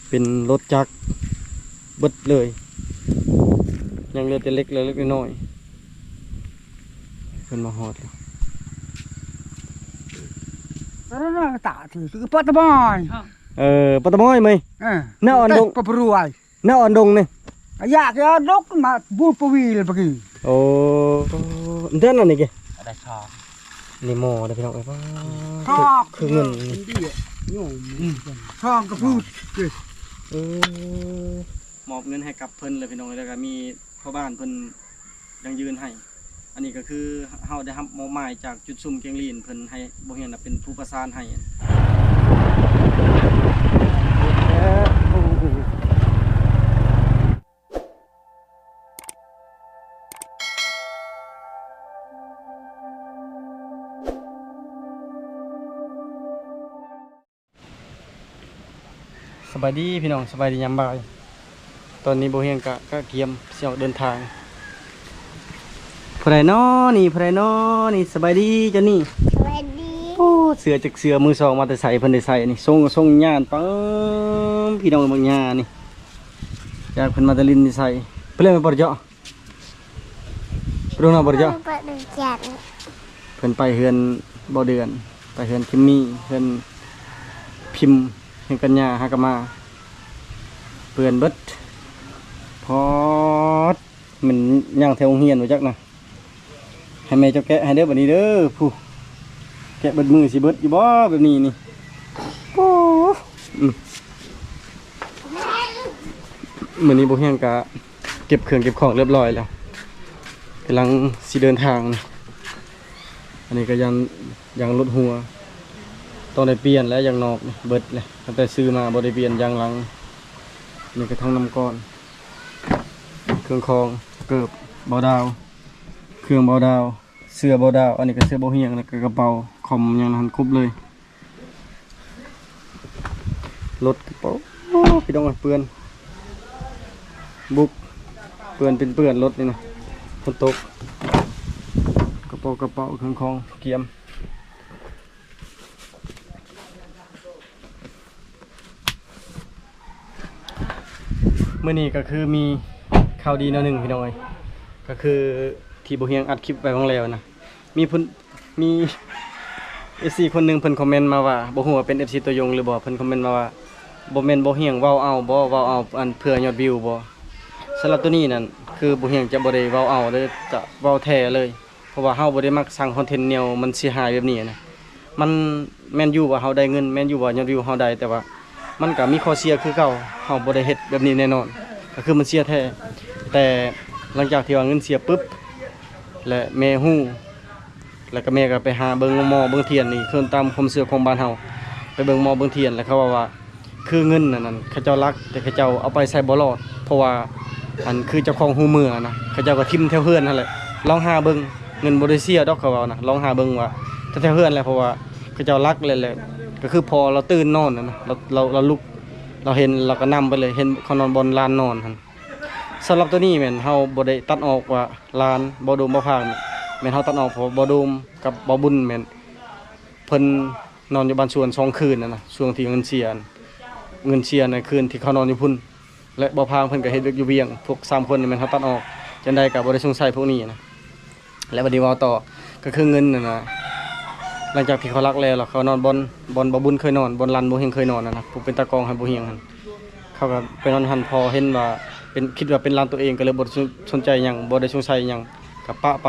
ເປັນລົດຈັກເບິດເລີຍ ຍັງເຫຼືອແຕ່ເລັກ ເລັກນ້ອຍ. ເພິ່ນມາຮອດແລ້ວ Karena tak tu, tu patah mai. ເອີ ປະຕະມອຍເມຍ Ê, ແນວອັນດົງ Teh paparuai. ແນວອັນດົງນີ້ Yak ya dok ma bu pawil pagi. ໂອ້ ເດືອນນັ້ນນີ້ເກ ໄດ້ຊອງ ນີ້ໝໍ້ເດີພີ່ນ້ອງເອີຍ ຊອງ ຄືເງິນນີ້ ຊອງກະພຸດ ເອີ ມອບເງິນໃຫ້ກັບເພິ່ນເລີຍພີ່ນ້ອງເອີຍ ແລ້ວກະມີພໍ່ບ້ານເພິ່ນຢັ້ງຢືນໃຫ້. ອັນນີ້ກະຄືເຮົາໄດ້ຮັບມອບໝາຍຈາກຈຸດຊຸມກຽງລີນ ເພິ່ນໃຫ້ບໍ່ຮຽງນະເປັນຜູ້ປະສານໃຫ້. ສະບາຍດີພີ່ນ້ອງ ສະບາຍດີຍາມບ່າຍ. ຕອນນີ້ບໍ່ຮຽງກະ ກະກຽມຊິອອກເດີນທາງ. ຜູ້ໃດນໍນີ້ ຜູ້ໃດນໍນີ້? ສະບາຍດີເຈົ້ານີ້ ສະບາຍດີ. ໂອ້ ເສື້ອຈັກເສື້ອມືສອງມາແຕ່ໃສ ເພິ່ນໄດ້ໃສ່ນີ້ ຊົງ ຊົງຍານ ປາ ພີ່ນ້ອງ ບັກຍານີ້ ຈາກເພິ່ນມາແຕ່ລິນໄດ້ໃສ່ ເພິ່ນເລີຍມາບໍ່ເຈາະ ເພິ່ນມາບໍ່ໄດ້ເຈາະ ເພິ່ນໄປເຮືອນບໍ່ເດືອນ ໄປເຮືອນຄິມມີ ເຮືອນພິມ ເຮືອນກັນຍາ ຫາກະມາ ເປື້ອນເບິດ. ພອດ ແມ່ນຍ່າງແຖວໂຮງຮຽນບໍ່ຈັກນະ. ໃຫ້ແມ່ເຈົ້າແກະໃຫ້ເດີບັດນີ້ເດີ ຜູ້ ແກະເບິດມື້ຊິເບິດຢູ່ບໍ່ແບບນີ້ນີ້? ໂອ້ ອື ມື້ນີ້ບໍ່ຮຽງກະເກັບເຄື່ອງເກັບຂອງຮຽບຮ້ອຍແລ້ວ ກຳລັງຊິເດີນທາງ. ອັນນີ້ກະຢາງ ຢາງລົດຮົ່ວ ຕ້ອງໄດ້ປ່ຽນແລ້ວ ຢາງນອກນີ້ເບິດແລ້ວ ຕັ້ງແຕ່ຊື້ມາບໍ່ໄດ້ປ່ຽນຢາງຫຼັງ. ນີ້ກະຖັງນ້ຳກ້ອນ ເຄື່ອງຂອງ ເກີບບ່າວດາວ ເຄື່ອງບ່າວດາວ ເສື້ອບ່າວດາວ. ອັນນີ້ກະເສື້ອບ່າວຮຽງ ແລ້ວກະກະເປົາຄອມຫຍັງຫັ້ນຄົບເລີຍ. ລົດກະເປົາ ໂອ້ ພີ່ນ້ອງເອີຍ ເປື້ອນບຸກ ເປື້ອນເປັນເປື້ອນລົດນີ້ນະ ຝົນຕົກ. ກະເປົາ ກະເປົາ ເຄື່ອງຂອງກຽມ. ມື້ນີ້ກະຄືມີຂ່າວດີແນວໜຶ່ງພີ່ນ້ອງເອີຍ ກະຄືທີ່ບໍ່ຮຽງອັດຄລິບໄວ້ຫວ່າງແລ້ວນະ ມີຜູ້ ມີເອັຟຊີຄົນໜຶ່ງເພິ່ນຄອມເມັນມາວ່າ ບໍ່ຮູ້ວ່າເປັນເອັຟຊີຕົວຍົງຫຼືບໍ່ ເພິ່ນຄອມເມັນມາວ່າ ບໍ່ແມ່ນບໍ່ຮຽງເວົ້າເອົາບໍ່ ເວົ້າເອົາອັນເພື່ອຍອດວິວບໍ່? ສຳລັບໂຕນີ້ນັ້ນ ຄືບໍ່ຮຽງຈະບໍ່ໄດ້ເວົ້າເອົາເດີ ຈະເວົ້າແທ້ເລີຍ ເພາະວ່າເຮົາບໍ່ໄດ້ມັກສ້າງຄອນເທັນແນວມັນເສຍຫາຍແບບນີ້ນະ. ມັນແມ່ນຢູ່ວ່າເຮົາໄດ້ເງິນ ແມ່ນຢູ່ວ່າຍອດວິວເຮົາໄດ້ ແຕ່ວ່າມັນກະມີຂໍ້ເສຍຄືເກົ່າ ເຮົາບໍ່ໄດ້ເຮັດແບບນີ້ແນ່ນອນ ກະຄືມັນເສຍແທ້. ແຕ່ຫຼັງຈາກທີ່ວ່າເງິນເສຍປຶບ ແລະແມ່ຮູ້ ແລ້ວກະແມ່ກະໄປຫາເບິ່ງໝໍເບິ່ງທຽນນີ້ ຄືຕາມຄວາມເຊື່ອຂອງບ້ານເຮົາ ໄປເບິ່ງໝໍເບິ່ງທຽນ ແລ້ວເຂົາເວົ້າວ່າ ຄືເງິນອັນນັ້ນ ເຂົາເຈົ້າລັກ ແຕ່ເຂົາເຈົ້າເອົາໄປໃຊ້ບໍ່ລອດ ເພາະວ່າ ອັນ ຄືເຈົ້າຂອງຮູ້ເມື່ອນະ ເຂົາເຈົ້າກະຖິ້ມແຖວເຮືອນຫັ້ນແຫຼະ ລອງຫາເບິ່ງ ເງິນບໍ່ໄດ້ເສຍດອກ ເຂົາເວົ້ານະ ລອງຫາເບິ່ງວ່າແຖວໆເຮືອນແຫຼະ ເພາະວ່າເຂົາເຈົ້າລັກແລ້ວ ແລ້ວກະຄືພໍລາວຕື່ນນອນຫັ້ນນະ ລາວ ລາວ ລາວລຸກ ລາວເຫັນ ລາວກະນຳໄປເລີຍ ເຫັນເຂົານອນບ່ອນລານນອນຫັ້ນ. ສຳລັບໂຕນີ້ແມ່ນເຮົາບໍ່ໄດ້ຕັດອອກວ່າ ຫຼານ ບ່າວໂດມ ບ່າວພາງ ແມ່ນເຮົາຕັດອອກ ເພາະວ່າບ່າວໂດມກັບບ່າວບຸນແມ່ນເພິ່ນນອນຢູ່ບ້ານສວນສອງຄືນຫັ້ນນະ ຊ່ວງທີ່ເງິນເສຍ ເງິນເສຍໃນຄືນທີ່ເຂົານອນຢູ່ພຸ້ນ ແລະ ບ່າວພາງເພິ່ນກະເຮັດວຽກຢູ່ວຽງ. ພວກສາມຄົນນີ້ແມ່ນເຮົາຕັດອອກ ຈັ່ງໃດກະບໍ່ໄດ້ສົງໄສພວກນີ້ນະ. ແລະ ບັດນີ້ເວົ້າຕໍ່ ກະຄືເງິນຫັ້ນນະ ຫຼັງຈາກທີ່ເຂົາລັກແລ້ວ ແລ້ວເຂົານອນບ່ອນ ບ່ອນບ່າວບຸນເຄີຍນອນ ບ່ອນຫຼານບໍ່ຮຽງເຄີຍນອນຫັ້ນນະ ຜູ້ເປັນຕາກອງໃຫ້ບໍ່ຮຽງຫັ້ນ ເຂົາກະໄປນອນຫັ້ນ ພໍເຫັນວ່າເປັນ ຄິດວ່າເປັນຫຼານໂຕເອງ ກະເລີຍບໍ່ໄດ້ສົນ ສົນໃຈຫຍັງ ບໍ່ໄດ້ສົງໄສຫຍັງ ກະປະໄປ.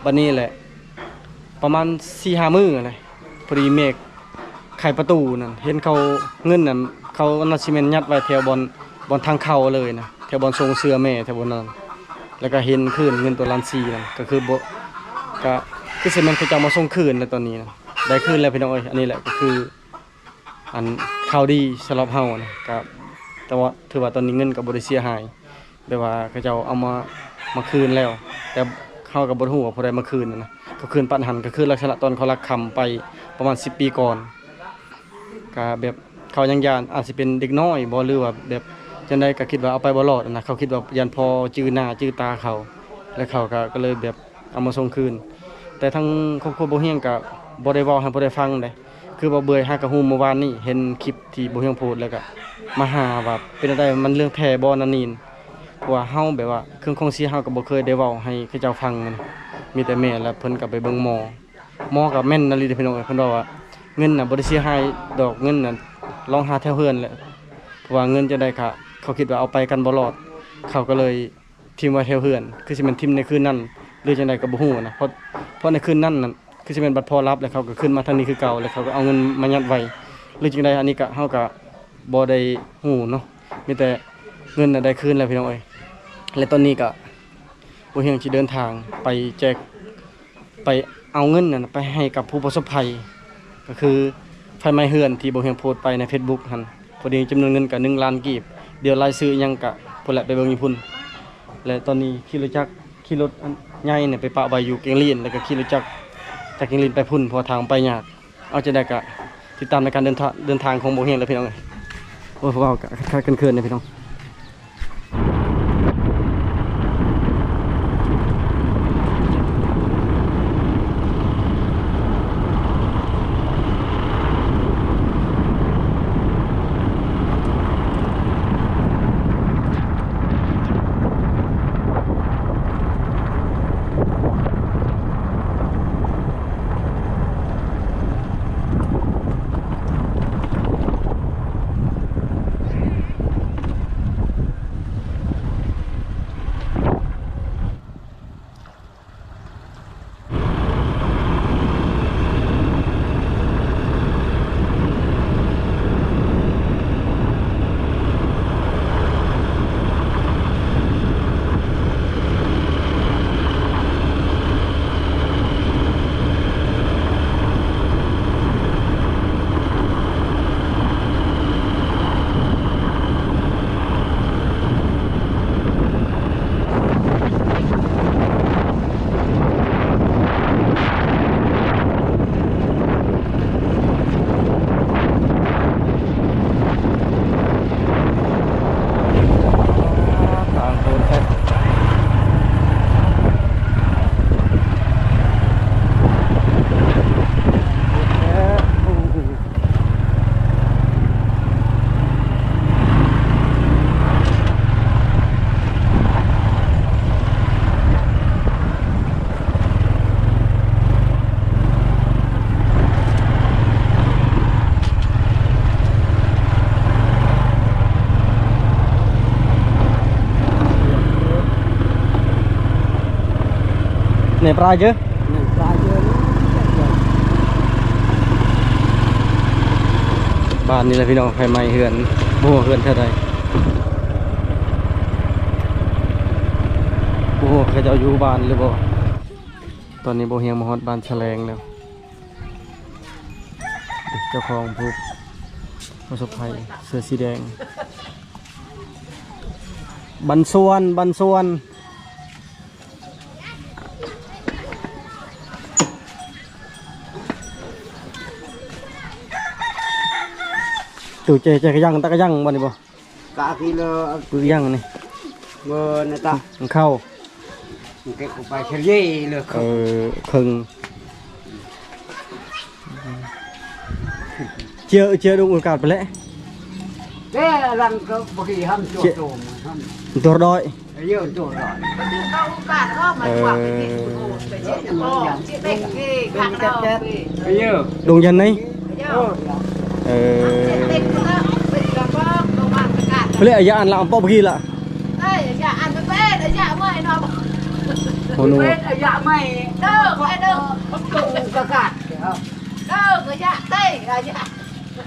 ບັດນີ້ແຫຼະ ປະມານສີ່ຫ້າມື້ຫັ້ນແຫຼະ ພໍດີແມ່ໄຂປະຕູນັ້ນ ເຫັນເຂົາ ເງິນນັ້ນ ເຂົາໜ້າຊິແມ່ນຍັດໄວ້ແຖວບ່ອນ ບ່ອນທາງເຂົ້າເລີຍນະ ແຖວບ່ອນຊົງເສື້ອແມ່ ແຖວບ່ອນນັ້ນ ແລ້ວກະເຫັນຄືນເງິນໂຕລ້ານສີ່ນັ້ນ ກະຄືບໍ່ ກະຄືຊິແມ່ນເຂົາເຈົ້າມາສົ່ງຄືນແລ້ວຕອນນີ້ນະ ໄດ້ຄືນແລ້ວພີ່ນ້ອງເອີຍ. ອັນນີ້ແຫຼະກະຄື ອັນ ຂ່າວດີສຳລັບເຮົານະ ກະ ແຕ່ວ່າຖືວ່າຕອນນີ້ເງິນກະບໍ່ໄດ້ເສຍຫາຍ ແບບວ່າເຂົາເຈົ້າເອົາມາ ມາຄືນແລ້ວ ແຕ່ເຮົາກະບໍ່ຮູ້ວ່າຜູ້ໃດມາຄືນຫັ້ນນະ ເຂົາຄືນປານຫັ້ນ ກະຄືລັກສະນະຕອນເຂົາລັກຄຳໄປປະມານສິບປີກ່ອນ ກະແບບເຂົາຍັງຢ້ານ ອາດຊິເປັນເດັກນ້ອຍບໍ່ ຫຼືວ່າແບບຈັ່ງໃດ ກະຄິດວ່າເອົາໄປບໍ່ລອດຫັ້ນນະ ເຂົາຄິດວ່າຢ້ານພໍ່ຈື່ໜ້າຈື່ຕາເຂົາ ແລະ ເຂົາກະ ກະເລີຍແບບ ເອົາມາສົ່ງຄືນ ແຕ່ທາງຄອບຄົວບໍ່ຮຽງກະບໍ່ໄດ້ເວົ້າໃຫ້ຜູ້ໃດຟັງເດ້ ຄືວ່າເບື່ອຍຫາກະຮູ້ ເມື່ອວານນີ້ເຫັນຄລິບທີ່ບໍ່ຮຽງໂພດ ແລ້ວກະມາຫາວ່າເປັນແນວໃດ ມັນເລື່ອງແທ້ບໍ່ນັ້ນນີ້ ເພາະວ່າເຮົາແບບວ່າເຄື່ອງຂອງເສຍ ເຮົາກະບໍ່ເຄີຍໄດ້ເວົ້າໃຫ້ເຂົາເຈົ້າຟັງ ມີແຕ່ແມ່ ແລ້ວເພິ່ນກະໄປເບິ່ງໝໍ ໝໍກະແມ່ນອີ່ຫຼີເດ້ພີ່ນ້ອງເອີຍ ເພິ່ນເວົ້າວ່າເງິນນະບໍ່ໄດ້ເສຍຫາຍດອກ ເງິນນະລອງຫາແຖວເຮືອນແຫຼະ ເພາະວ່າເງິນຈັ່ງໃດກະ ເຂົາຄິດວ່າເອົາໄປກັນບໍ່ລອດ ເຂົາກະເລີຍ ຖິ້ມໄວ້ແຖວເຮືອນ ຄືຊິແມ່ນຖິ້ມໃນຄືນນັ້ນ ຫຼືຈັ່ງໃດກະບໍ່ຮູ້ນະ ເພາະ ເພາະໃນຄືນນັ້ນນັ້ນ ຄືຊິແມ່ນບັດພໍຫຼັບ ແລ້ວເຂົາກະຂຶ້ນມາທາງນີ້ຄືເກົ່າ ແລ້ວເຂົາກະເອົາເງິນມາຍັດໄວ້ ຫຼືຈັ່ງໃດ ອັນນີ້ກະ ເຮົາກະບໍ່ໄດ້ຮູ້ເນາະ ມີແຕ່ເງິນນະໄດ້ຄືນແລ້ວພີ່ນ້ອງເອີຍ ແລະຕອນນີ້ກະ ບໍ່ຮຽງຊິເດີນທາງໄປແຈກ ໄປເອົາເງິນນັ້ນໄປໃຫ້ກັບຜູ້ປະສົບໄພ ກະຄືໄຟໄໝ້ເຮືອນທີ່ບໍ່ຮຽງໂພດໄປໃນເຟສບຸກຫັ້ນ ພໍດີຈຳນວນເງິນກະໜຶ່ງລ້ານກີບ ດຽວລາຍຊື່ຫຍັງກະພຸ້ນແຫຼະ ໄປເບິ່ງຢູ່ພຸ້ນ ແລະຕອນນີ້ຂີ່ລົດຈັກ ຂີ່ລົດອັນໃຫຍ່ນີ້ໄປປະໄວ້ຢູ່ແກ້ງລີ້ນ ແລ້ວກະຂີ່ລົດຈັກຈາກແກ້ງລີ້ນໄປພຸ້ນ ເພາະວ່າທາງໄປຍາກ ເອົາຈັ່ງໃດກະຕິດຕາມໃນການເດີນທາງ ເດີນທາງຂອງບໍ່ຮຽງເດີພີ່ນ້ອງເອີຍ ໂອ້ຍ ເວົ້າກະຄັດໆເຂີນໆເດີພີ່ນ້ອງ. ແນວປາເຈີ ແນວປາເຈີ ບ້ານນີ້ແຫຼະພີ່ນ້ອງ ໄຟໄໝ້ເຮືອນ ບໍ່ຮູ້ວ່າເຮືອນແຖວໃດ ບໍ່ຮູ້ວ່າເຂົາເຈົ້າຢູ່ບ້ານຫຼືບໍ່. ຕອນນີ້ບໍ່ຮຽງມາຮອດບ້ານສະແລງແລ້ວ ເຈົ້າຂອງຜູ້ປະສົບໄພເສື້ອສີແດງ ບັນຊວນ ບັນຊວນ ຕູ້ເຈຈັກກະຍັງ ຕະກະຍັງບໍ່ນີ້ບໍ່? ກະກິໂລ ປຶກຍັງນີ້ ເມີນະຕະ ມັນເຂົ້າ ມັນເກັບໄປເສຍເລີຍ ເອີ ເຄິ່ງ ເຈ ເຈດົງອຸກາດໄປແລ້ວ ເດ້ລັງກະບໍ່ກີຫ້ຳໂຈໂຕມ ໂຕດອຍ ເອີ ໂຕດອຍ ເອີ ດົງຍັນໃນ ເອີ ເອີ ເພາະລະອາຍາອັນລະອຳປອກກີ້ລະ ໂອ້ໂນ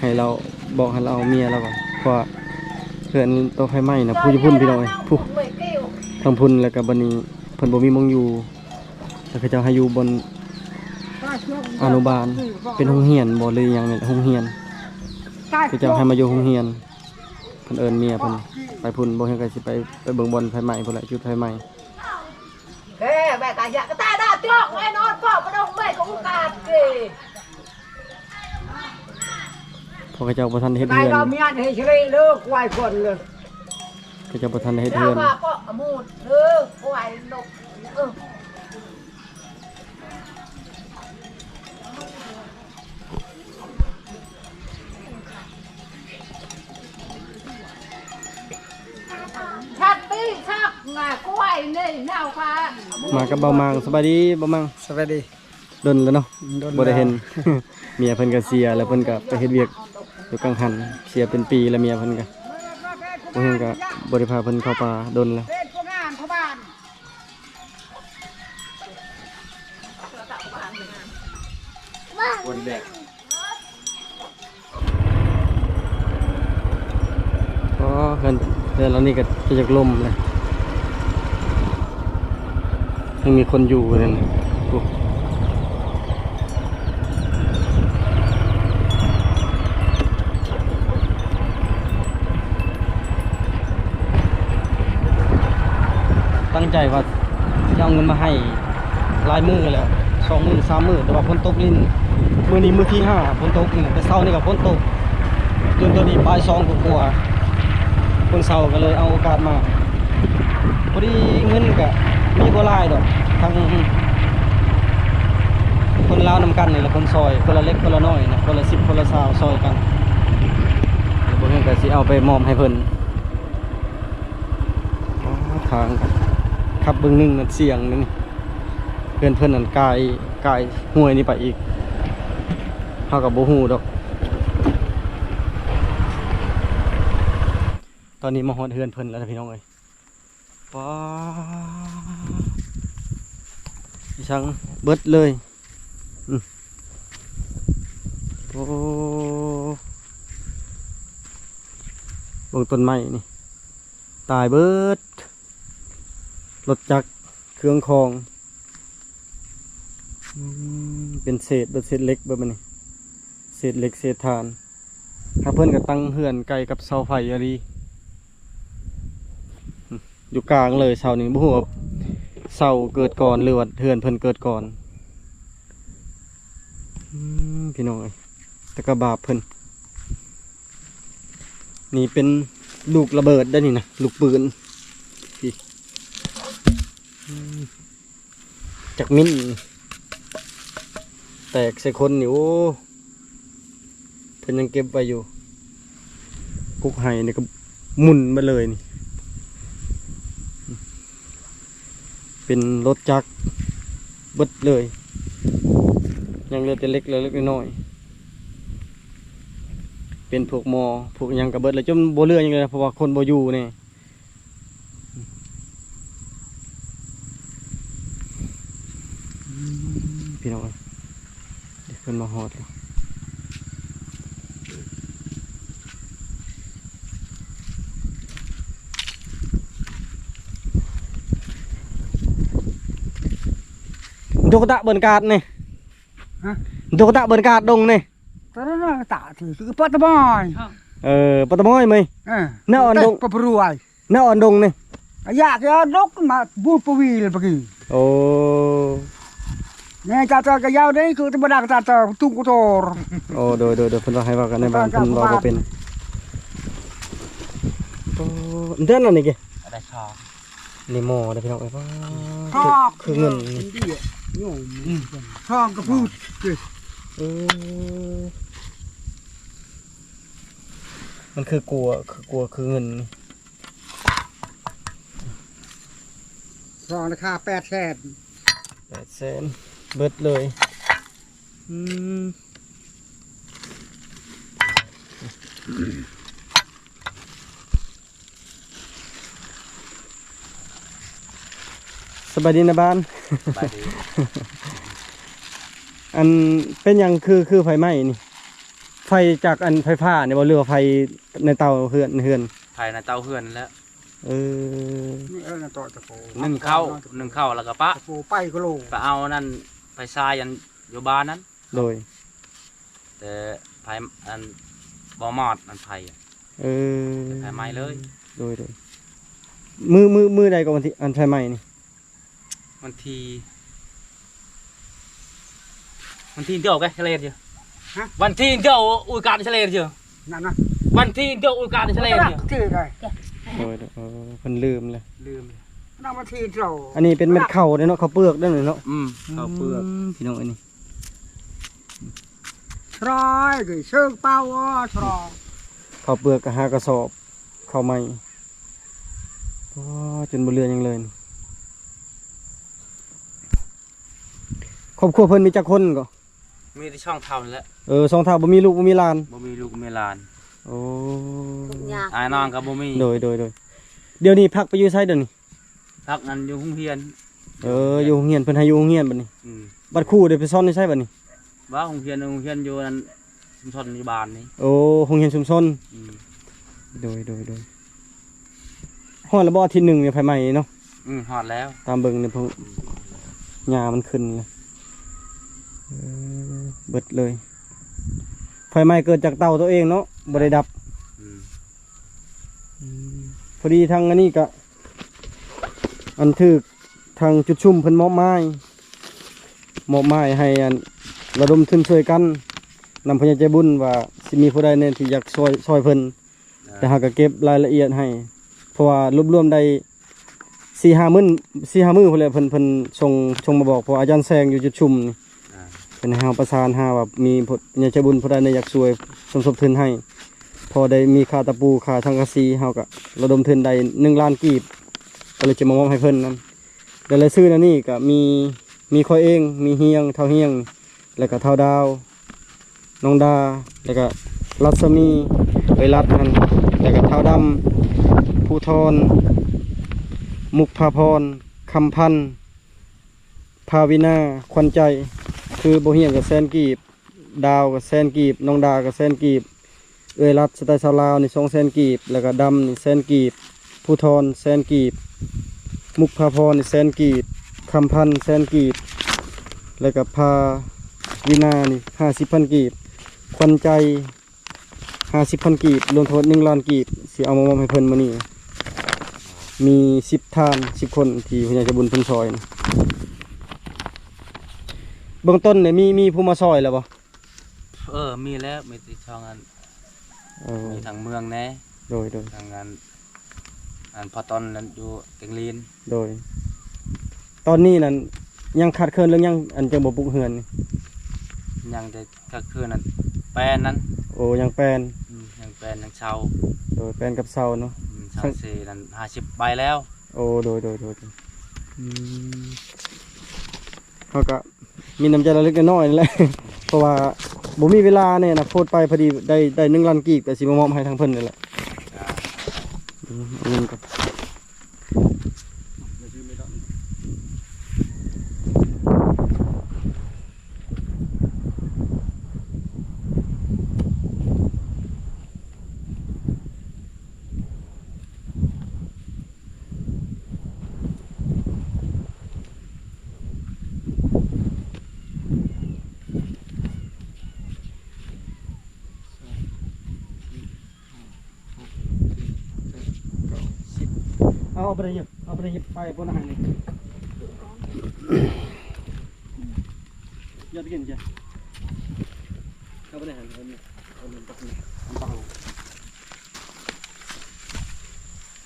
ໃຫ້ລາວ ບອກໃຫ້ລາວເອົາເມຍລາວກ່ອນ ເພາະວ່າເຮືອນໂຕໄຟໄໝ້ນະ ຜູ້ຢູ່ພຸ້ນພີ່ນ້ອງເອີຍ ຜູ້ ທາງພຸ້ນ ແລ້ວກະບັດນີ້ເພິ່ນບໍ່ມີໝ່ອງຢູ່ ແລ້ວເຂົາເຈົ້າໃຫ້ຢູ່ບ່ອນອະນຸບານ ເປັນໂຮງຮຽນບໍ່ ຫຼືອີ່ຫຍັງນີ້ແຫຼະ ໂຮງຮຽນ ເຂົາເຈົ້າໃຫ້ມາຢູ່ໂຮງຮຽນ ເພິ່ນເອີ້ນເມຍເພິ່ນໄປພຸ້ນ ບໍ່ເຫັນກະຊິໄປ ໄປເບິ່ງບ່ອນໄຟໄໝ້ພຸ້ນແຫຼະ ຈຸດໄຟໄໝ້. ເພາະເຂົາເຈົ້າບໍ່ທັນໄດ້ເຮັດເຮືອນ ເຂົາເຈົ້າບໍ່ທັນໄດ້ເຮັດເຮືອນ. ຊັກຕີຊັກງາກ້ວຍນີ້ເນາະຄ່ະ ມາກັບເບົາມັງ. ສະບາຍດີເບົາມັງ. ສະບາຍດີ. ດົນແລ້ວເນາະ ດົນແລ້ວ ບໍ່ໄດ້ເຫັນ. ເມຍເພິ່ນກໍເສຍ ແລ້ວເພິ່ນກໍໄປເຮັດວຽກຢູ່ກັງຫັນ ເສຍເປັນປີແລ້ວເມຍເພິ່ນກໍ. ບໍ່ເຫັນ ກໍບໍ່ໄດ້ພາເພິ່ນເຂົ້າປ່າດົນແລ້ວ. ຄົນແບກ ອໍ ເຮືອນ ເຮືອນຫຼັງນີ້ກໍຈະຢາກລົ້ມແລ້ວ ຍັງມີຄົນຢູ່ນັ້ນ. ໂອ້ ຕັ້ງໃຈວ່າຈະເອົາເງິນມາໃຫ້ຫຼາຍມື້ແລ້ວ ສອງມື້ສາມມື້ ແຕ່ວ່າຝົນຕົກລິນ. ມື້ນີ້ມື້ທີຫ້າຝົນຕົກນີ້ ແຕ່ເຊົ້ານີ້ກໍຝົນຕົກ ຈົນຕອນນີ້ບ່າຍສອງກວ່າໆ ຄົນເຊົ່າກໍເລີຍເອົາໂອກາດມາ. ພໍດີເງິນກໍມີບໍ່ຫຼາຍດອກ ທັງຄົນລາວນຳກັນນີ້ລະ ຄົນຊ່ອຍ ຄົນລະເລັກຄົນລະນ້ອຍນະ ຄົນລະສິບຄົນລະຊາວຊ່ອຍກັນ. ແລ້ວບໍ່ເຫັນກໍຊິເອົາໄປມອບໃຫ້ເພິ່ນ. ທາງຂັບເບິ່ງໜຶ່ງນະ ສ່ຽງນີ້ ເຮືອນເພິ່ນນັ້ນກາຍ ກາຍຫ້ວຍນີ້ໄປອີກ ເຮົາກໍບໍ່ຮູ້ດອກ. ຕອນນີ້ມາຮອດເຮືອນເພິ່ນແລ້ວນະ ພີ່ນ້ອງເອີຍ. ປ້າ ອີ່ສັງເບິດເລີຍ. ອື ໂອ້ ເບິ່ງຕົ້ນໄມ້ນີ້ ຕາຍເບິດ ລົດຈັກ ເຄື່ອງຂອງ. ອືມ ເປັນເສດເບິດ ເສດເຫຼັກເບິດ ບັດນີ້ ເສດເຫຼັກເສດຖ່ານ. ຫາເພິ່ນກໍຕັ້ງເຮືອນໃກ້ກັບເສົາໄຟອີ່ຫຼີ. ຢູ່ກາງເລີຍເສົານີ້ ບໍ່ຮູ້ວ່າເສົາເກີດກ່ອນ ຫຼືວ່າເຮືອນເພິ່ນເກີດກ່ອນ. ອືມ ພີ່ນ້ອງເອີຍ ແຕ່ກໍບາບເພິ່ນ. ນີ້ເປັນລູກລະເບີດໄດ໋ນີ້ນະ ລູກປືນ ນີ້. ອືມ ຈັກມິ້ນ ແຕກໃສ່ຄົນນີ້ ໂອ້ ເພິ່ນຍັງເກັບໄວ້ຢູ່. ກົກໄຫນີ້ກໍໝຸ່ນມາເລີຍນີ້ ເປັນລົດຈັກເບິດເລີຍ ຍັງເຫຼືອແຕ່ເຫຼັກເລັກນ້ອຍ ເປັນພວກໝໍ້ພວກຫຍັງກໍເບິດແລ້ວ ຈົນບໍ່ເຫຼືອຫຍັງເລີຍ ເພາະວ່າຄົນບໍ່ຢູ່ແນ່. ອືມ ພີ່ນ້ອງເອີຍ ເພິ່ນມາຮອດແລ້ວ. ດົກຕະເບິ່ນກາດນີ້ ຮະ ດົກຕະເບິ່ນກາດດົງນີ້ ຕະນະຕະທີ່ ປະຕະມອຍ ເອີ ປະຕະມອຍເມຍ ເອີ ແນວອັນດົງ ປະບຣວຍ. ແນວອັນດົງນີ້ ອາຢາກເອົາດົກມາບູດປະວີລປະກີ. ໂອ້ ແນ່ ຈາເຕີກະຍາວເດ້ ຄືທຳມະດາກະຈາເຕີ ຕຸງກະໂຕ. ໂອ້ ໂດຍ ໂດຍ ໂດຍ ເພິ່ນວ່າໃຫ້ເວົ້າກັນໃນບ້ານ ເພິ່ນເວົ້າບໍ່ເປັນ. ໂອ້ ເດີນອັນນີ້ເກ ໄດ້ຊອງ ນີ້ໝໍ້ເດີພີ່ນ້ອງເອີຍ. ຊອງ ຄືເງິນນີ້ ຊອງກະພູດ. ເອີ ມັນຄືກົວ ຄືກົວ ຄືເງິນນີ້. ຊອງລາຄາແປດແສນ ແປດແສນ ເບິດເລີຍ. ອືມ ສະບາຍດີນາຍບ້ານ. ສະບາຍດີ. ອັນ ເປັນຫຍັງຄື ຄືໄຟໄໝ້ນີ້? ໄຟຈາກອັນໄຟຟ້ານີ້ບໍ່ ຫຼືວ່າໄຟໃນເຕົາເຮືອນ ເຮືອນ? ໄຟໃນເຕົາເຮືອນແຫຼະ. ເອີ ໜຶ້ງເຂົ້າ ໜຶ້ງເຂົ້າແລ້ວກໍປະ ຕະໂປໄປກະໂລ ໄປເອົານັ້ນ ໄຟຊາຍອັນຢູ່ບ້ານນັ້ນ. ໂດຍ ແຕ່ໄຟອັນບໍ່ມອດ ອັນໄຟ ເອີ ໄຟໄໝ້ເລີຍ. ໂດຍ ໂດຍ ມື້ ມື້ ມື້ໃດກໍວັນທີ ອັນໄຟໄໝ້ນີ້? ວັນທີ ວັນທີດຽວກະສະເລດຢູ່. ຮະ? ວັນທີດຽວອຸຍກາດສະເລດຢູ່. ນັ້ນນະ ວັນທີດຽວອຸຍກາດສະເລດຢູ່. ໂດຍ ໂດຍ ເອີ ເພິ່ນລືມແລ້ວ ລືມ. ນັ້ນວັນທີດຽວ ອັນນີ້ເປັນເມັດເຂົ້າເດ້ເນາະ ເຂົ້າເປືອກເດ້ເນາະ. ອືມ ເຂົ້າເປືອກ ອືມ ພີ່ນ້ອງ ອັນນີ້ ຊຣອຍ ເຊີງເປົາ ອໍ ຊຣອຍ ເຂົ້າເປືອກກະຫ້າກະສອບ ເຂົ້າໄໝ້. ອໍ ຈົນບໍ່ເຫຼືອຫຍັງເລີຍ. ຄອບຄົວເພິ່ນມີຈັກຄົນກໍ? ມີແຕ່ສອງເຖົ້ານັ້ນແຫຼະ. ເອີ ສອງເຖົ້າ ບໍ່ມີລູກບໍ່ມີຫຼານ? ບໍ່ມີລູກບໍ່ມີຫຼານ. ໂອ້ ທຸກຍາກ ອ້າຍນ້ອງກໍບໍ່ມີ. ໂດຍ ໂດຍ ໂດຍ. ດຽວນີ້ພັກໄປຢູ່ໃສດຽວນີ້? ພັກນັ້ນຢູ່ໂຮງຮຽນ. ເອີ ຢູ່ໂຮງຮຽນ ເພິ່ນໃຫ້ຢູ່ໂຮງຮຽນບັດນີ້. ອືມ ບັດຄູເດ ໄປສອນຢູ່ໃສບັດນີ້? ວ່າໂຮງຮຽນ ໂຮງຮຽນຢູ່ນັ້ນ ຊຸມຊົນຢູ່ບ້ານນີ້. ໂອ້ ໂຮງຮຽນຊຸມຊົນ. ອືມ ໂດຍ ໂດຍ ໂດຍ. ຮອດແລ້ວບໍ່ ອາທິດໜຶ່ງນີ້ ໄຟໄໝ້ເນາະ? ອືມ ຮອດແລ້ວ. ຕາມເບິ່ງໃນພວກ ຫຍ້າມັນຂຶ້ນແລ້ວ. ເອີ ເບິດເລີຍ. ໄຟໄໝ້ເກີດຈາກເຕົາຕົວເອງເນາະ ບໍ່ໄດ້ດັບ. ອືມ ອືມ ພໍດີທາງອັນນີ້ກະ ອັນຖືກທາງຈຸດຊຸມເພິ່ນມອບໝາຍ ມອບໝາຍໃຫ້ອັນລະດົມທຶນຊ່ວຍກັນ ນຳຜູ້ໃຫຍ່ໃຈບຸນວ່າຊິມີຜູ້ໃດແດ່ທີ່ຢາກຊ່ອຍ ຊ່ອຍເພິ່ນ. ອ່າ ແຕ່ເຮົາກໍເກັບລາຍລະອຽດໃຫ້ ເພາະວ່າລວບລວມໄດ້ສີ່ຫ້າມື້ ສີ່ຫ້າມື້ພຸ້ນແຫຼະ ເພິ່ນ ເພິ່ນສົ່ງ ສົ່ງມາບອກ ເພາະວ່າອາຈານແຊງຢູ່ຈຸດຊຸມນີ້ ອ່າ ເພິ່ນໃຫ້ເຮົາປະສານຫາວ່າມີຜູ້ໃຫຍ່ໃຈບຸນຜູ້ໃດແດ່ຢາກຊ່ວຍສົມທົບທຶນໃຫ້ ພໍໄດ້ມີຄ່າຕະປູ ຄ່າສັງກະສີ ເຮົາກໍລະດົມທຶນໄດ້ໜຶ່ງລ້ານກີບ ກໍເລີຍຈະມາມອບໃຫ້ເພິ່ນນັ້ນ. ແລະ ລາຍຊື່ໃນນີ້ກໍມີ ມີຂ້ອຍເອງ ມີຮຽງ ທ້າວຮຽງ ແລ້ວກໍທ້າວດາວ ນ້ອງດາ ແລ້ວກໍລັດສະໝີ ເອື້ອຍລັດຫັ້ນ ແລ້ວກໍທ້າວດຳ ພູທອນ ມຸກພາພອນ ຄຳພັນ ພາວິນາ ຂວັນໃຈ ຄືບໍ່ຮຽງກໍແສນກີບ ດາວກໍແສນກີບ ນ້ອງດາກໍແສນກີບ ເອື້ອຍລັດສະໄຕຊາວລາວນີ້ສອງແສນກີບ ແລ້ວກໍດຳນີ້ແສນກີບ ພູທອນແສນກີບ ມຸກພາພອນນີ້ແສນກີບ ຄຳພັນແສນກີບ ແລ້ວກໍພາວິນານີ້ຫ້າສິບພັນກີບ ຂວັນໃຈຫ້າສິບພັນກີບ ລວມທັງໝົດໜຶ່ງລ້ານກີບ ຊິເອົາມາມອບໃຫ້ເພິ່ນມື້ນີ້. ມີສິບທ່ານ ສິບຄົນທີ່ຜູ້ໃຫຍ່ໃຈບຸນເພິ່ນຊ່ອຍນະ. ເບື້ອງຕົ້ນນີ້ມີ ມີຜູ້ມາຊ່ອຍແລ້ວບໍ່? ເອີ ມີແລ້ວ ມີແຕ່ທາງອັນ ເອີ ມີທາງເມືອງແດ່ ໂດຍ ໂດຍ ທາງອັນ ອັນພໍ່ຕອນນັ້ນຢູ່ແກງລີນ ໂດຍ. ຕອນນີ້ນັ້ນຍັງຂາດເຂີນເລື່ອງຫຍັງ ອັນຈັ່ງບໍ່ປຸກເຮືອນນີ້? ຍັງແຕ່ຂາດເຂີນນັ້ນ ແປ້ນນັ້ນ. ໂອ້ ຍັງແປ້ນ ອືມ ຍັງແປ້ນ ຍັງເສົາ ໂດຍ ແປ້ນກັບເສົາເນາະ. ອືມ ສັງກະສີນັ້ນຫ້າສິບໃບແລ້ວ. ໂອ້ ໂດຍ ໂດຍ ໂດຍ ໂດຍ ອືມ ເຮົາກະ ມີນ້ຳໃຈລະເລັກລະນ້ອຍນັ້ນແຫຼະ ເພາະວ່າບໍ່ມີເວລາແນ່ນະ ໂພດໄປ ພໍດີໄດ້ ໄດ້ໜຶ່ງລ້ານກີບ ກໍຊິມາມອບໃຫ້ທາງເພິ່ນນີ້ແຫຼະ. ອືມ ເອົາເງິນກ່ອນ. ເອົາໄປເລີຍ ເອົາໄປເລີຍ ໄປບົນອາຫານນີ້ ຢາດກິນຈ້ະ ເອົາໄປໃນຫັ້ນ ເອົານີ້ ເອົານີ້ ເ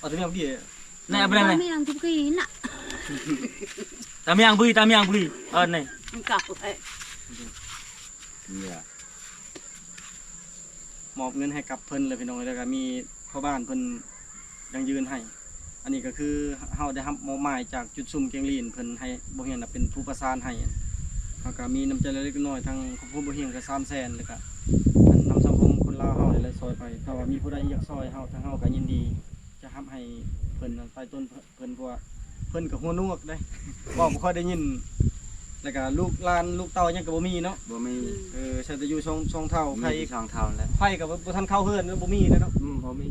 ອົາແຕ່ແມວດີ. ແນ່ ເອົາໄປແນ່ ຕາມຢ່າງທຸກທີ່ນະ ຕາມຢ່າງບຸຍ ຕາມຢ່າງບຸຍ ເອີ ແນ່ ເກົ່າເອີຍ ມອບເງິນໃຫ້ກັບເພິ່ນເລີຍພີ່ນ້ອງ ແລ້ວກໍມີພໍ່ບ້ານເພິ່ນຢັ້ງຢືນໃຫ້. ອັນນີ້ກໍຄືເຮົາໄດ້ຮັບມອບໝາຍຈາກຈຸດຊຸມກຽງລີນ ເພິ່ນໃຫ້ບໍ່ຮຽນນະເປັນຜູ້ປະສານໃຫ້. ເຮົາກໍມີນ້ຳໃຈເລັກໆນ້ອຍໆ ທາງຄອບຄົວບໍ່ຮຽນກໍສາມແສນ ແລ້ວກໍນຳສັງຄົມຄົນລາວເຮົານີ້ແຫຼະຊ່ອຍໄປ. ຖ້າວ່າມີຜູ້ໃດຢາກຊ່ອຍເຮົາ ທາງເຮົາກໍຍິນດີຈະຮັບໃຫ້ເພິ່ນນະ ໃຕ້ຕົ້ນ ເພິ່ນ ເພາະວ່າເພິ່ນກໍຫູໜວກເດ້ ເວົ້າບໍ່ຄ່ອຍໄດ້ຍິນ ແລ້ວກໍລູກຫຼານລູກເຕົ້າຫຍັງກໍບໍ່ມີເນາະ ບໍ່ມີ ເອີ ໃຊ້ແຕ່ຢູ່ຊ່ອງ ຊ່ອງເຖົ້າ ມີ ໄຜ ແຕ່ຊ່ອງເຖົ້າແຫຼະ ໄຜກໍບໍ່ ບໍ່ທັນເຂົ້າເຮືອນ ບໍ່ມີແລ້ວເນາະ ອືມ ບໍ່ມີ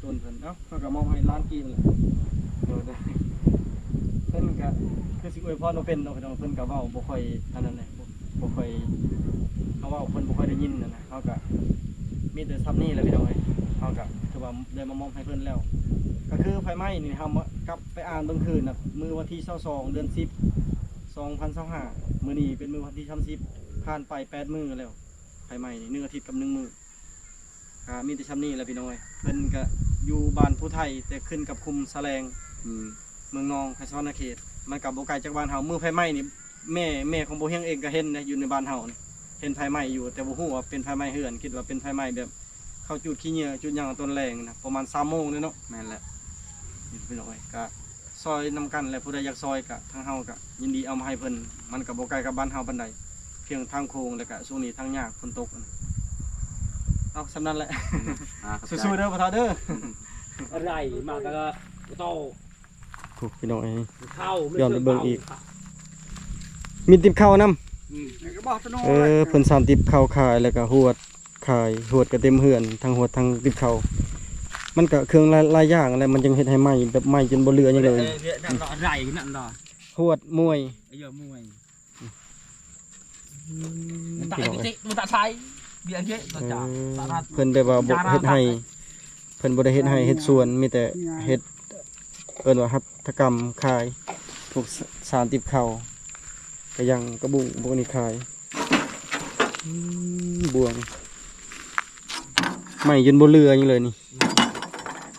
ຕົ້ນເພິ່ນ ເອົ້າ ເຮົາກໍມອບໃຫ້ລ້ານກີບແຫຼະ ໂດຍ ເພິ່ນກໍຄືຊິອວຍພອນບໍ່ເປັນເນາະ ພີ່ນ້ອງ ເພິ່ນກໍເວົ້າບໍ່ຄ່ອຍອັນນັ້ນແຫຼະ ບໍ່ ບໍ່ຄ່ອຍ ເຮົາເວົ້າເພິ່ນບໍ່ຄ່ອຍໄດ້ຍິນຫັ້ນນະ. ເຮົາກະມີແຕ່ຊ່ຳນີ້ແຫຼະພີ່ນ້ອງເອີຍ ເຮົາກະຖືວ່າໄດ້ມາມອບໃຫ້ເພິ່ນແລ້ວ ກະຄືໄຟໄໝ້ນີ້ ເຮົາມາກັບໄປອ່ານເບິ່ງຄືນນະ ມື້ວັນທີຊາວສອງ ເດືອນສິບ ສອງພັນຊາວຫ້າ ມື້ນີ້ເປັນມື້ວັນທີສາມສິບ ຜ່ານໄປແປດມື້ແລ້ວ ໄຟໄໝ້ນີ້ໜຶ່ງອາທິດກັບໜຶ່ງມື້ ກະມີແຕ່ຊ່ຳນີ້ແຫຼະພີ່ນ້ອງເອີຍ ເພິ່ນກະຢູ່ບ້ານພູໄທ ແຕ່ຂຶ້ນກັບຄຸ້ມສະແລງ ອືມ ເມືອງນອງ ແຂວງສະຫວັນນະເຂດ ມັນກະບໍ່ໄກຈາກບ້ານເຮົາ ມື້ໄຟໄໝ້ນີ້ ແມ່ ແມ່ຂອງບໍ່ຮຽງເອງກໍເຫັນເດ້ ຢູ່ໃນບ້ານເຮົານີ້ ເຫັນໄຟໄໝ້ຢູ່ ແຕ່ບໍ່ຮູ້ວ່າເປັນໄຟໄໝ້ເຮືອນ ຄິດວ່າເປັນໄຟໄໝ້ແບບເຂົາຈູດຂີ້ເຫຍື້ອ ຈູດຫຍັງຕອນແລງນະ ປະມານສາມໂມງເດ້ເນາະ ແມ່ນແຫຼະ ພີ່ນ້ອງເອີຍ ກະຊ່ອຍນຳກັນ ແລະ ຜູ້ໃດຢາກຊ່ອຍກະ ທາງເຮົາກະຍິນດີເອົາມາໃຫ້ເພິ່ນ. ມັນກະບໍ່ໄກກັບບ້ານເຮົາປານໃດ ພຽງທາງໂຄ້ງ ແລະ ກະຊ່ວງນີ້ທາງຍາກ ຝົນຕົກ. ເອົາ ສ່ຳນັ້ນແຫຼະ. ອ່າ ຂອບໃຈ ສູ້ໆເດີພໍ່ເຖົ້າເດີ. ອືມ ໄດ້ມາກະໂຕ ໂອ້ ພີ່ນ້ອງເອີຍ ເຂົ້າ ຍ້ອນໄປເບິ່ງອີກ ມີຕິບເຂົ້ານຳ. ອືມ ເອີ ເພິ່ນສານຕິບເຂົ້າຂາຍ ແລ້ວກະຫວດຂາຍ ຫວດກະເຕັມເຮືອນ ທັງຫວດທັງຕິບເຂົ້າ. ມັນກະເຄື່ອງຫຼາຍ ຫຼາຍຢ່າງແຫຼະ ມັນຈຶ່ງເຮັດໃຫ້ໄໝ້ ແບບໄໝ້ຈົນບໍ່ເຫຼືອຫຍັງເລີຍ. ເອີ ເອີ ນັ້ນເນາະ ໄດ້ນັ້ນເນາະ ຫວດ ມວຍ ເອີ ມວຍ. ອືມ ມັນຕາຍ ພີ່ນ້ອງເອີຍ ເຕະ ມັນຕາຍໃສ່ ເບຍເກະ ເອີ ເພິ່ນແບບວ່າບໍ່ເຮັດໄຮ່ ເພິ່ນບໍ່ໄດ້ເຮັດໄຮ່ເຮັດສວນ ມີແຕ່ເຮັດ ເອີ້ນວ່າຫັດຖະກຳຂາຍ ພວກສານຕິບເຂົ້າ ກະຢ່າງ ກະບຸ້ງ ພວກນີ້ຂາຍ. ອືມ ບ່ວງ ໄໝ້ຈົນບໍ່ເຫຼືອຫຍັງເລີຍນີ້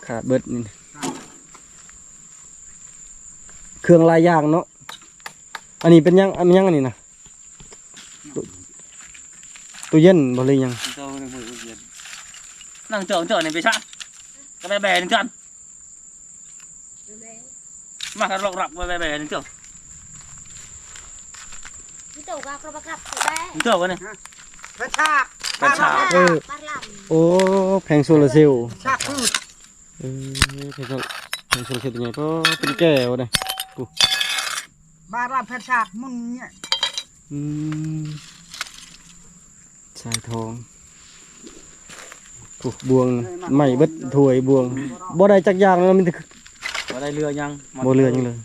ຂາດເບິດນີ້ ເຄື່ອງຫຼາຍຢ່າງເນາະ. ອັນນີ້ເປັນຫຍັງ ອັນຫຍັງອັນນີ້ນະ? ຕູ້ ຕູ້ເຢັນບໍ່ ຫຼືຫຍັງ? ນັ່ງເຈົ້າ ເຈົ້ານີ້ໄປຊະ ກະແບະແບະນີ້ກັນ ມາກັນລັອກລັອກ ແບະແບະນີ້ເຈົ້າ ເຈົ້າກະກະບັກກັບ ເຈົ້າກະນີ້ ແຜ່ນສາກ ແຜ່ນສາກ ເອີ ໂອ້ ແຜງໂຊລາເຊວ ສາກຄື ເອີ ແຜງໂຊ ແຜງໂຊລາເຊວຕົວໃຫຍ່ ເປັນແກ້ວເດ້ ປູ ບາດລະແຜ່ນສາກ ມັນເນີ້ຍ ອືມ ສາຍທອງ ຜູ້ ບ່ວງ ໄໝ້ເບິດ ຖ້ວຍ ບ່ວງ ບໍ່ໄດ້ຈັກຢ່າງເລີຍ ມີແຕ່ ບໍ່ໄດ້ເຫຼືອຫຍັງ ບໍ່ເຫຼືອຫຍັງເລີຍ.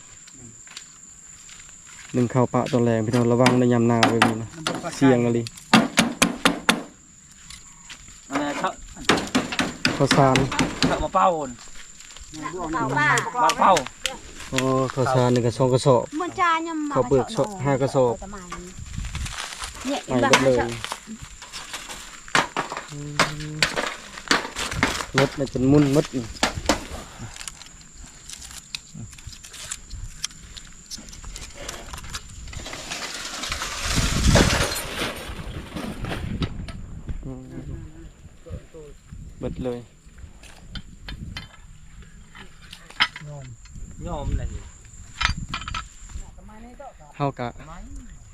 ໜຶ້ງເຂົ້າປະຕອນແລງ ພີ່ນ້ອງ ລະວັງໃນຍາມໜາວແບບນີ້ນະ ສ່ຽງອີ່ຫຼີ. ອັນນັ້ນເຂົ້າ ເຂົ້າສານ ເຂົ້າມາເປົ່າ ເຂົ້າປາ ມາເປົ່າ ໂອ້ ເຂົ້າສານນີ້ກະສອງກະສອບ ເຂົ້າເປືອກຫ້າກະສອບ ໄໝ້ເບິດເລີຍ. ອືມ ລົດນີ້ຈົນໝຸ່ນໝົດ. ເບິດເລີຍ ຍອມ ຍອມແຫຼະ. ເຮົາກະ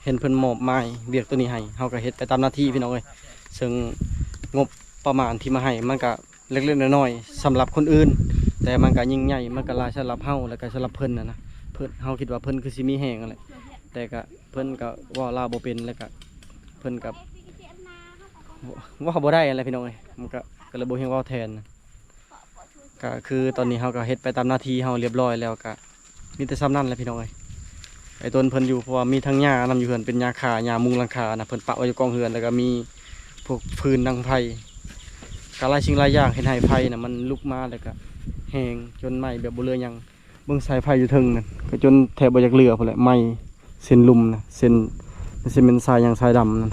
ເຫັນເພິ່ນມອບໝາຍວຽກໂຕນີ້ໃຫ້ ເຮົາກະເຮັດໄປຕາມໜ້າທີ່ ພີ່ນ້ອງເອີຍ ເຊິ່ງງົບປະມານທີ່ມາໃຫ້ມັນກະ ເລັກໆນ້ອຍໆ ສຳລັບຄົນອື່ນ ແຕ່ມັນກະຍິ່ງໃຫຍ່ ມັນກະຫຼາຍສຳລັບເຮົາ ແລະກະສຳລັບເພິ່ນຫັ້ນນະ. ເພິ່ນ ເຮົາຄິດວ່າເພິ່ນຄືຊິມີແຮງຫັ້ນແຫຼະ ແຕ່ກະເພິ່ນກະເວົ້າລາວບໍ່ເປັນ ແລະກະເພິ່ນກະເວົ້າບໍ່ໄດ້ຫັ້ນແຫຼະ ພີ່ນ້ອງເອີຍ ມັນກະ ກະເລີຍບໍ່ຮູ້ເວົ້າແທນ. ກະຄືຕອນນີ້ເຮົາກະເຮັດໄປຕາມໜ້າທີ່ເຮົາລຽບຮ້ອຍແລ້ວ ກະ ມີແຕ່ສ່ຳນັ້ນແຫຼະພີ່ນ້ອງເອີຍ ໄອ້ຕົ້ນເພິ່ນຢູ່ ເພາະວ່າມີທັງຫຍ້ານຳຢູ່ເຮືອນ ເປັນຫຍ້າຄາ ຫຍ້າມຸງຫຼັງຄານະ ເພິ່ນປະໄວ້ຢູ່ກອງເຮືອນ ແລ້ວກະມີພວກຟືນດັງໄຟ ກະຫຼາຍສິ່ງຫຼາຍຢ່າງເຮັດໃຫ້ໄຟນະມັນລຸກມາ ແລ້ວກະແຮງຈົນໄໝ້ແບບບໍ່ເຫຼືອຫຍັງ. ເບິ່ງສາຍໄຟຢູ່ເທິງນັ້ນ ກະຈົນແທບບໍ່ຢາກເຫຼືອພຸ້ນແຫຼະ ໄໝ້ເສັ້ນລຸ່ມນະ ເສັ້ນ ມັນຊິແມ່ນສາຍຫຍັງສາຍດຳນັ້ນ.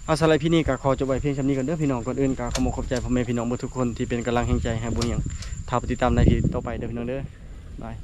ເອົາ ສຳລັບຄລິບນີ້ກະຂໍຈົບໄວ້ພຽງສ່ຳນີ້ກ່ອນເດີພີ່ນ້ອງ. ກ່ອນອື່ນກະຂໍຂອບໃຈພໍ່ແມ່ພີ່ນ້ອງເບິດທຸກຄົນທີ່ເປັນກຳລັງແຮງໃຈໃຫ້ບຸນຫຍັງ ຖ້າໄປຕິດຕາມໃນຄລິບຕໍ່ໄປເດີພີ່ນ້ອງເດີ ບາຍ.